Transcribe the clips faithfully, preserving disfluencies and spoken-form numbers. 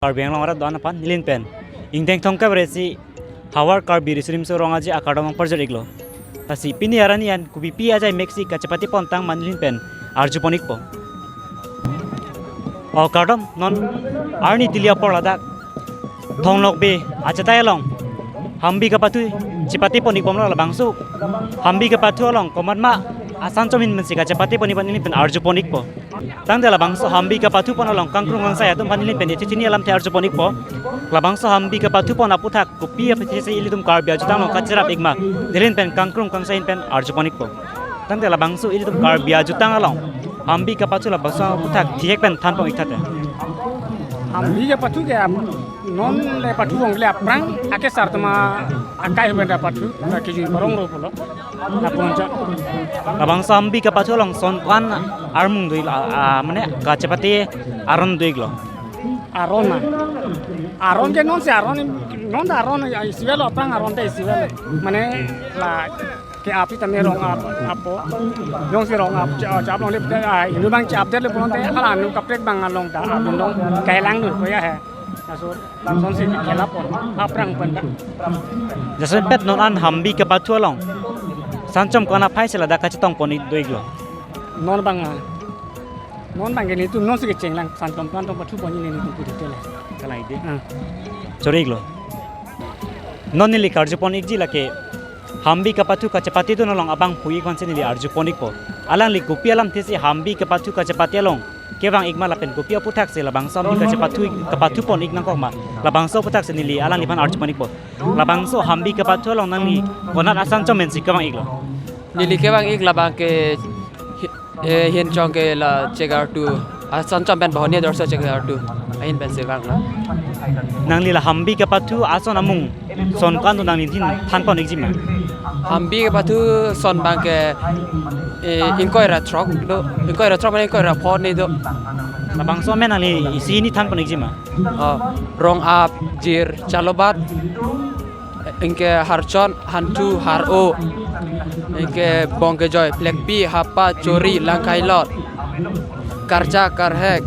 Karbi Anglong arat do-an aphan neli pen ingdeng thomkep ra isi Hawar Karbi Riso Nimso Rong Aje akardom nangparjor iklo. Lasi pini arni an kopipi ajai meksi kachepate pon tang ma neli pen arju pon ikpo. O kardom, non arni tili apor ladak Thong Nokbe achetai along hambi kapathu chepate pon ikbomlo. Labangso hambi kapathu along komatma asan chomin mensi kachepate pon ikbom neli pen arju pon ikpo. Tangte labangso hambi kapathu pon along kangkrung kangsai atum aphan neli pen ichichini alamthe arju pon ikpo. Labangso hambi kapathu pon aputhak kopi aphi si ilitum Karbi ajutang along kacherap ikma, neli pen kangkrung kangsai pen arju pon ikpo. Tangte labangso ilitum Karbi ajutang along hambi kapathu labangso aputhak thihek pen than pon ik tha te. Hambi kapathu ke ap-, non le pathu bong le aphrang akesar tema akai benda pathu na kejui parong ro pulo. Apun cha. Labangso hambi kapathu along son ko-an armung do ik, a, a, mane kachepate aron do iklo. Aron na. Aron ke non si aron, non ta aron, a, isi avelo, aphrang aron ta isi avelo. Mane la ke api tame rong ap, apo. Jongsi rong ap, cha-, chap long le, a, inut abang chap det le pulote, hala nu kaprek abang along ta, abang dong, kailang nu ko ya he. Laso, lason si khela pon, aphrang pen ta. Jason pet non an hambi kapathu along sanchom ko-an aphai si ladak kachetong pon ik do iklo. Non abang, a, non abang ke nelitum non si kecheng lang, sanchom ko-an tong pathu pon nelitum pudi tele. Kalai de. Ah. Choro iklo. Non neli karju pon ikji lake hambi kapathu kachepate dun along abang pu ik aphan si neli arju pon ikpo. Alangli kopi alamthe si hambi kapathu kachepate along kevang ikma lapen kopi aputhak si labangso hambi kachepathu ik, kapathu pon ik nangkok ma, labangso aputhak si neli alangliphan arju pon ikpo. Labangso hambi kapathu along nangli konat asan chomen si kevang iklo? Neli kevang ik labang ke hi-, eh, hin chong ke la chegartu. Asan chom pen bahoni dorso chegartu. Ahin pen si vanglo. Nangli la hambi kapathu ason amung son ko-an do nangli thin than pon ikji ma? Hambi kapathu son abang ke, eh, ingkoi ra throk do. Ingkoi ra throk mane ingkoi ra pho ni do. Labangso amen nangli isi hini than pon ikji ma? Oh, rong ap, jir, chalobat, anke harchon, hanthu, haro, anke bongkejoi, plekpi, hapa, chori, langkailot, karcha, karhek,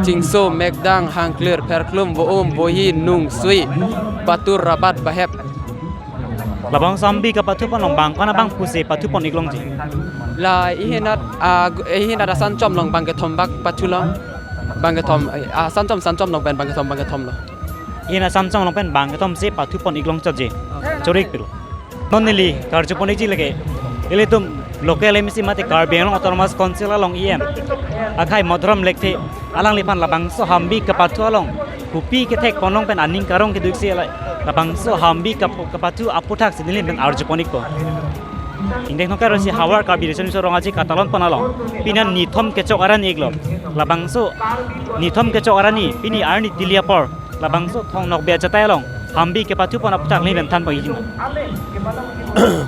chingso, mekdang, hangklir, pherklum, vo'um, vohi, nungsui, batur, rabat, bahep. Labangso hambi kapathu pon along bang ko-an abang pusi pathu pon ik longji? La ihinat, ah, gu-, ihinat asan chom along bang kethom bak pathu long. Bang kethom, eh, asan chom, san chom along pen bang kethom, bang kethom lo. Ihinat asan chom along pen bang kethom si pathu pon ik long chotji. Choro ik pilo. Non neli karju pon ikji lake ilitum local M A C mate Karbi Anglong Autonomous Council along E M akhai Madhuram Lekthe, alangliphan labangso hambi kapathu along kopi kethek pon long pen aning karong kedo ik si la-, labangso hambi kap-, kapathu aputhak si neli pen arju pon ikpo. Ingdeng thomkep ra isi Hawar Karbi Riso Nimso Rong Aje katalon pon along pini nithom kechok arni iklo. Labangso nithom kechok arni pini arni tili apor labangso Thong Nokbe achetai along hambi kapathu pon aputhak neli pen than pon ikji ma?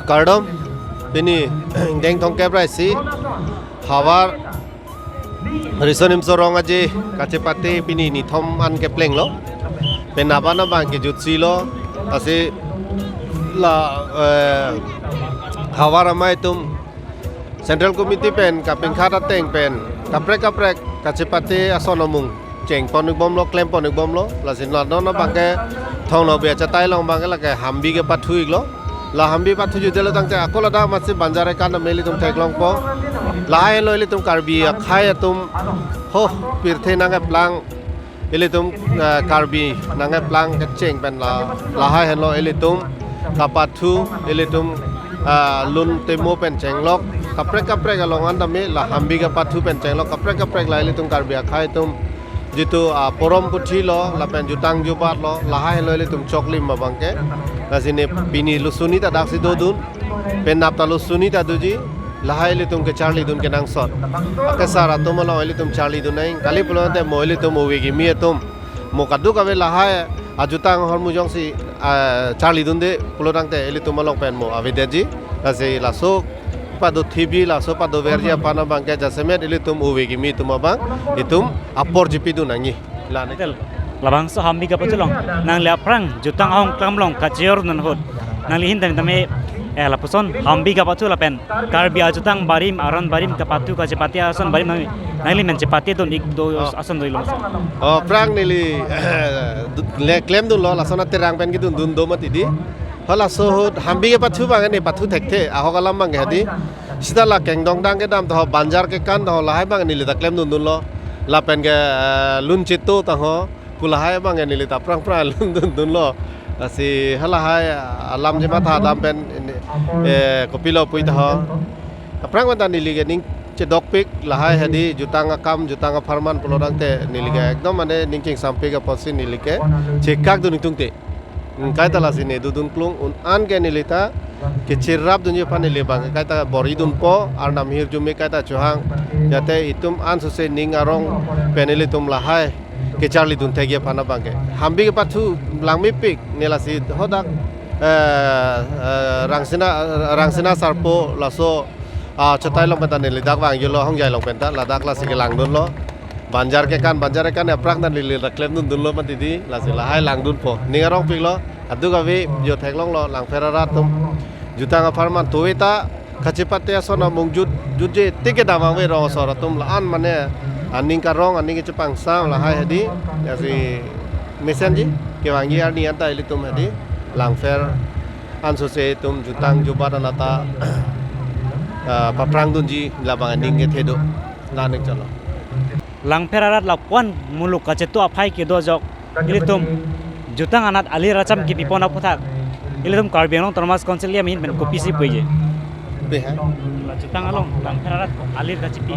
Kardom, pini ingdeng thomkep ra isi Hawar Riso Nimso Rong Aje kachepate pini nithom an keplenglo. Penap an abang kejutsi lo. Lasi la, eh, Hawar amei atum Central Committee pen kapingkhat ateng pen kaprek kaprek kachepate ason amung cheng pon ikbomlo, klem pon ikbomlo. Lasi non non abang ke Thong Nokbe achetai along abang ke lake hambi kapathu iklo. La hambi pathu jutdelo tangte ako ladak masi banjar ekan ame ilitum theklongpo. Lahai lo ilitum Karbi akhai atum ho pirthe nangkeplang, ilitum, eh, Karbi nangkeplang kecheng pen la, lahai henlo ilitum kapathu, ilitum, ah, lun temo pen chenglok kaprek kaprek along an tame la hambi kapathu pen chenglok kaprek kaprek la ilitum Karbi akhai atum jitu, ah, porom puthi lo lapen jutang jubat lo, lahai lo ilitum choklim abang ke. Lasi ne pini lusuni ta daksi dodun, penap ta lusuni ta doji, lahai ilitum kecharlidun kenangsot. Akesar atum along ilitum charlidun nang, kali pulote mo ilitum ove kimi atum, mo kadokave lahai ajutang ahormu jongsi, ah, charlidunde pulo tangte ilitum along pen mo avedetji. Lasi laso pado thibi, laso pado verji aphan abang ke jasemet ilitum ove kimi atum abang itum apor jipidun nangji. Lane. Tel, labangso hambi kapathu along nangli aphrang jutang ahong klam along kachior non ahut nangli hin tame tame Eh, lapuson hambi kapathu lapen Karbi ajutang barim, aron barim kapathu kachepate ason barim nang, nangli men chepate dun ik do Oh. ason do-iklo, sir. Oh, aphrang neli le klemdunlo, lason aterang pen kedun dun do mati di. Halaso ahut hambi kapathu abang nepathu thekthe, ahok alam abang hedi. Sita la kengdong dang kedam to, banjar kekan to, lahai abang neli ta klemdun dunlo. Lapen ke, eh, lun cheto ta ho, pu lahai abang neli ta aphrang aphrang lun dun dunlo. Lasi halahai alam chematha dam pen ini, eh, kopilo pu ta ho. Aphrang pen ta neli ke ning chedokpik lahai hedi jutang akam, jutang apharman pulo tangte neli ke ekdom mane ning chingsampik apotsi neli ke chekak dun ingtungte. Hmm, kaita lasi ne dodun klung un-an ke neli ta kecherap dunji aphan neli abang kaita bor-i dunpo, arnam hirjume kaita chohang. Jate itum ansose ning arong pen ilitum lahai kecharli dun thekji aphan abang ke. Hambi kapathu langmepik ne lasi hadak, eh, eh, Rangsina, Rangsina Sarpo laso, ah, Chotai along pen ta neli dak vangjulo, Hongjai along pen ta, ladak lasi kelangdunlo. Banjar kekan, banjar kekan aphrang ta neli ta klemdun dunlo mati di, lasi lahai langdunpo. Ning arongpiklo, kadokave jo theklonglo, Langpher arat atum jutang apharman tuwe ta kachepate ason amongjut jutje tik kedam vangve rong asor atum la-an mane aning karong, aning kechepangsam lahai hedi. Lasi mesenji kevangji arni anta ilitum hedi Langpher ansose itum jutang jubat anat ta, ah, paphrang dunji labang aning kethe do. La ning chalo. Langpher arat lapuan muluk kachetu aphai kedo ajok ilitum jutang anat alir acham kepipon aphuthak ilitum Karbi Anglong Autonomous Council ahin pen kopisi puji. Beha. La jutang along Langpher arat alir kachepi.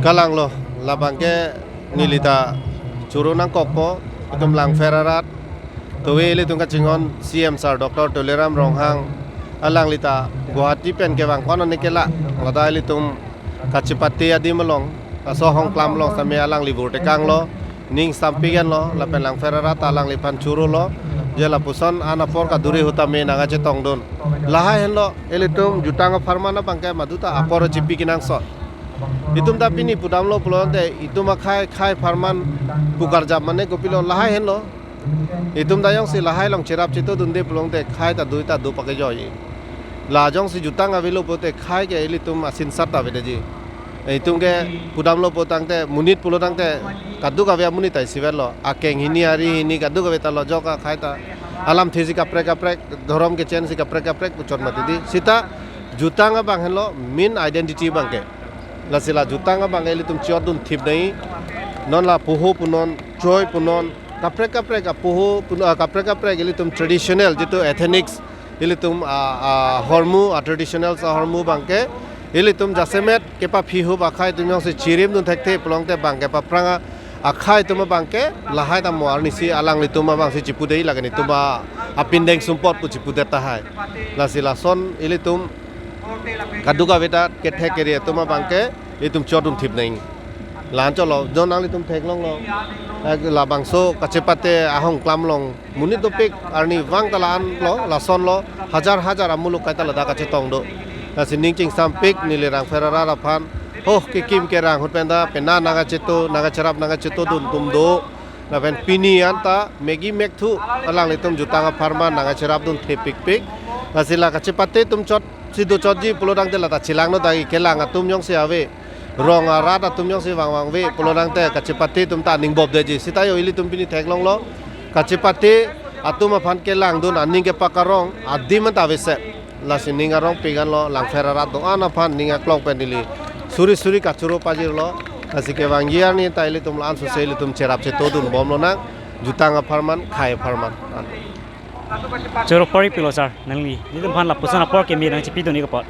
Kalanglo, labang ke neli ta choro nangkokpo, itum Langpher arat tuwe ilitum kachinghon C M sir Doctor Tuliram Ronghang, alangli ta Guwahati pen kevang kono ne kela, ladak ilitum kachepate adim along, laso ahongklam along sitame alangli bor tekanglo, ning sampik anlo, lapen Langpher arat alangliphan chorolo, je lapuson an apor kaduri ahut tame nangkachetongdun. Lahai henlo, ilitum jutang apharman abang ke maduta apor chepi kenangsot. Itum ta pini pudamlo pulote, itum akhai, khei apharman pu karjap mane kopilo lahai henlo. Itum ta jongsi lahai along cherap chetodunde pulote khei ta dui ta do pakejoi. La jongsi jutang avelo pulote khei ke ilitum asinsat ta avedeji. Itum ke pudamlo pulo tangte monit pulo tangte kadokave amonit ta isivet lo. Akeng hini ari hini kadokave ta lo jok akhei ta. Alamthe si kaprek kaprek, dhorom kechensi kaprek kaprek puchot mati di. Sita jutang abang henlo main identity abang ke. Lasi la jutang abang ilitum chot dunthip nai. Non la poho punon, choi punon, kaprek kaprek apoho pun, ah, kaprek kaprek ilitum traditional jitu ethnics ilitum, ah, ah, ahormu, ah, traditional ahormu abang ke ilitum jasemet kepaphi hu akhei atum jongsi chirim dun thekthe pulote abang ke paphrang akhei atum abang ke lahai ta mo arnisi alanglitum abangsi chipu dei, lake netum apindeng sumpot pu chipudet tahai. Lasi lason ilitum kadokave ta kethek kere atum abang ke itum chot dunthip nai. La-an cholo, jon nanglitum theklonglo. Eh, labangso kachepate ahongklam along monit dopik arni vang ta la-an lo, lasonlo, hajar hajar amuluk kaita ladak kachetong do. Lasi ning chingsampik neli Langpher arat aphan. Ho, kekim kerang ahut pen ta, penang nangkacheto, nangkacherap, nangkachetodun atum do. Lapen pini anta megi mekthu alanglitum jutang apharman nangkacherap dunthip pikpik. Lasi la kachepate atum chotsi dochotji pulo tangte la ta chelangno dagi, kelang atum jongsi ave, rong arat atum jongsi vang vangve pulo tangte kachepate atum ta aning bobdeji. Sita jo ilitum pini theklonglo. Kachepate atum aphan kelangdun aning kepakarong adim ta aveset. Lasi ning arongpik anlo, Langpher arat do-an aphan ning aklong pen neli suri suri kachoro pajirlo. Lasi kevangji arni ta ilitum la-an sose ilitum cherap chetodun bomlonang, jutang apharman, khei apharman. Choro pori pilo sir, nangli nelitum aphan lapuson apor keme nangchepidun ik apot.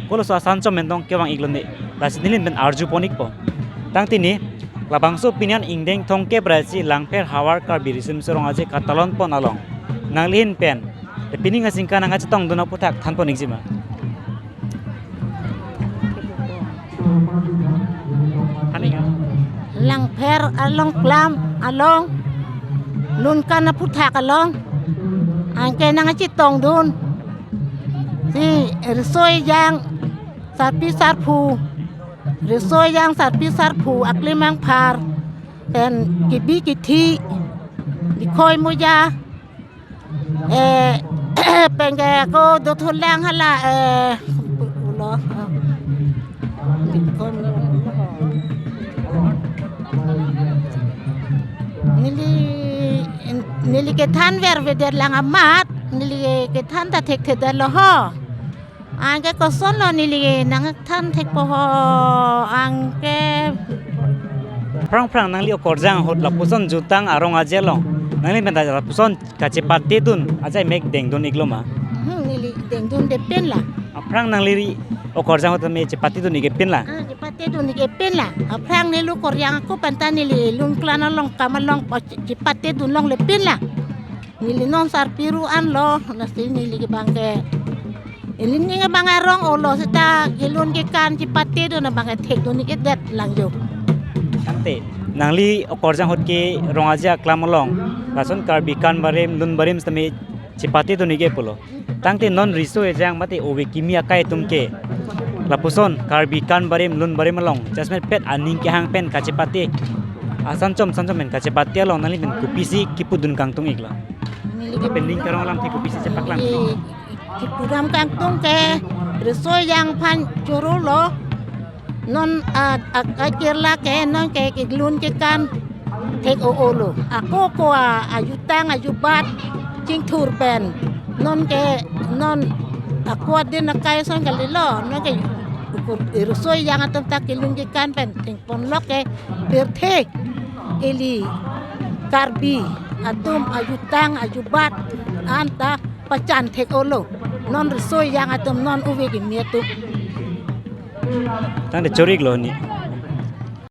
Koloso asan chom mentong kevang iklone, lasi nelihin pen arjupon ikpo. Tangte ne, labangso pinian ingdeng thomkep ra isi Langpher havar Karbi Riso Nimso Rong Aje katalon pon along nangli ahin pen te pining asingkan nangkachetongdun aphuthak thanpon ikji ma? Haning. Langpher along klam along lunkan aphuthak along anke nangkachetongdun si riso ejang sarpi sarpo, riso ejang sarpi sarpo aklimang phar pen kebi kethi, dikhoi moja, eh, Penke ako dothulang hala, eh, ulo. Neli, neli kethan vervedet lang amat, neli kethan ta thekthedetlo ho. Anke kosonlo neli nangthan thekpo ho, anke. Aphrang aphrang nangli okarjang ahut lapuson jutang arong aje along nangli pen ta lapuson kachepatedun ajai mek dengdun-iklo ma? Hmm, neli dengdunde pinlang. Aphrang nangli ri okarjang ahut me chepatedun-ik pinlang? Ah, chepatedun-ik pinlang. Aphrang neli okarjang ako pen ta neli lun-iklang along kam along po chepatedun longle pinlang. Neli non sarpi ru anlo, lasi neli ke bangke. Ili ning bang arong olo seta kelun kekan chepatedun bangke thekdun-ikdet lang jo. Tangte, nangli okarjang ahut ke rong aje aklam along, lason Karbi kan barim, lun barim sitame chepatedun-ik pulo. Tangte non riso ejang mate ove kimi akai atum ke lapuson Karbi kan barim, lun barim along jasemet pet aning kehang pen kachepate, asan chom san chom pen kachepate along nangli pen kopisi kipudun kangtung-iklo? Neli ke pen ning karong alam ti kopisi chepaklang? Neli kipudun kangtung ke riso ejang aphan chorolo. Non a, a, a, Kerala ke non ke kelun kekan thek-o-olo. Ako ko a, ajutang ajubat chingthur pen. Non ke non ako adin akai ason kalilo. Non ke ukur riso ejang atum ta kelun kekan pen thengponlok ke pirthe ili Karbi atum ajutang ajubat anta pachan thek-olo. Non riso ejang atum, non ove kimi atum. Tangte choro-iklo ni.